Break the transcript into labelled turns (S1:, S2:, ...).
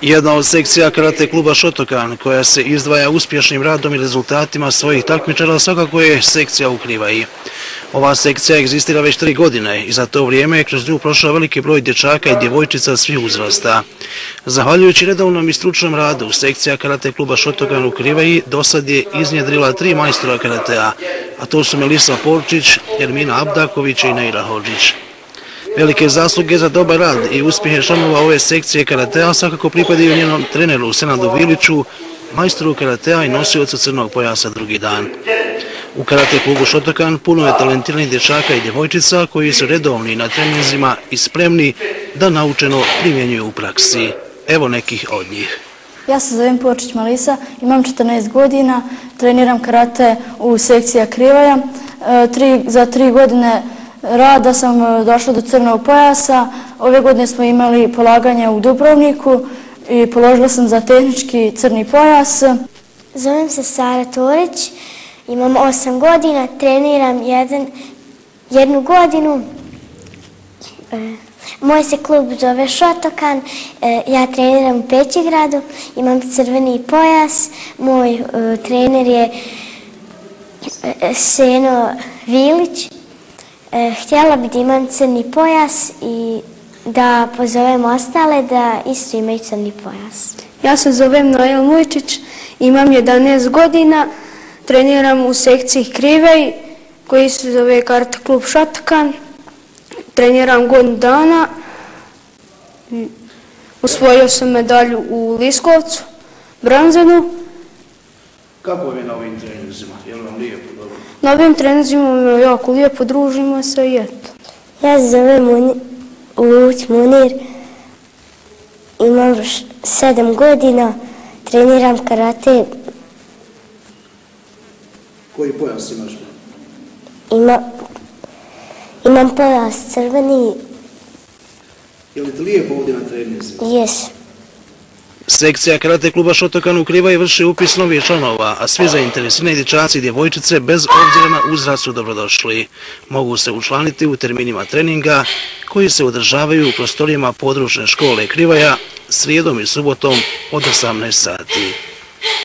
S1: Jedna od sekcija karate kluba Šotokan, koja se izdvaja uspješnim radom i rezultatima svojih takmičara, svakako je sekcija u Krivaji. Ova sekcija egzistira već 3 godine i za to vrijeme je kroz nju prošao veliki broj dječaka i djevojčica svih uzrasta. Zahvaljujući redovnom i stručnom radu, sekcija karate kluba Šotokan u Krivaji dosad je iznjedrila 3 majstora karatea, a to su Melisa Porčić, Ermina Abdaković i Neira Hodžić. Velike zasluge za dobar rad i uspjehe članova ove sekcije karatea svakako pripadaju njenom treneru Senadu Viliću, majstoru karatea i nosiocu crnog pojasa drugi dan. U karate klubu Šotokan puno je talentiranih dječaka i djevojčica koji su redovni na treninzima i spremni da naučeno primjenjuju u praksi. Evo nekih od njih.
S2: Ja se zovem Porčić Melisa, imam 14 godina, treniram karate u sekciji Krivaja. Za 3 godine rada sam došla do crnog pojasa. Ove godine smo imali polaganje u Dubrovniku i položila sam za tehnički crni pojas.
S3: Zovem se Sara Torić, imam 8 godina, treniram jednu godinu. Moj se klub zove Šotokan, ja treniram u Pećigradu, imam crveni pojas, moj trener je Seno Vilić. Htjela bih da imam crni pojas i da pozovem ostale da isto imaju crni pojas.
S4: Ja se zovem Noel Mujčić, imam 11 godina, treniram u sekciji Krivaj koji se zove karate klub Šotokan. Treniram godinu dana, osvojio sam medalju u Liskovcu, bronzanu.
S1: Kako vam je na ovim treninzima? Je li vam lijepo, dobro?
S4: Na ovim treninzima je jako lijepo, družimo se i eto.
S3: Ja se zovem Luć Munir, imam 7 godina, treniram karate.
S1: Koji pojas imaš?
S3: Imam pojas crveni.
S1: Je li ti lijepo ovdje na treninzima?
S3: Jes.
S1: Sekcija karate kluba Šotokan u Krivaji vrši upis novih članova, a svi zainteresirani dječaci i djevojčice bez obzira na uzrast su dobrodošli. Mogu se učlaniti u terminima treninga koji se održavaju u prostorijama područne škole Krivaja srijedom i subotom od 18 sati.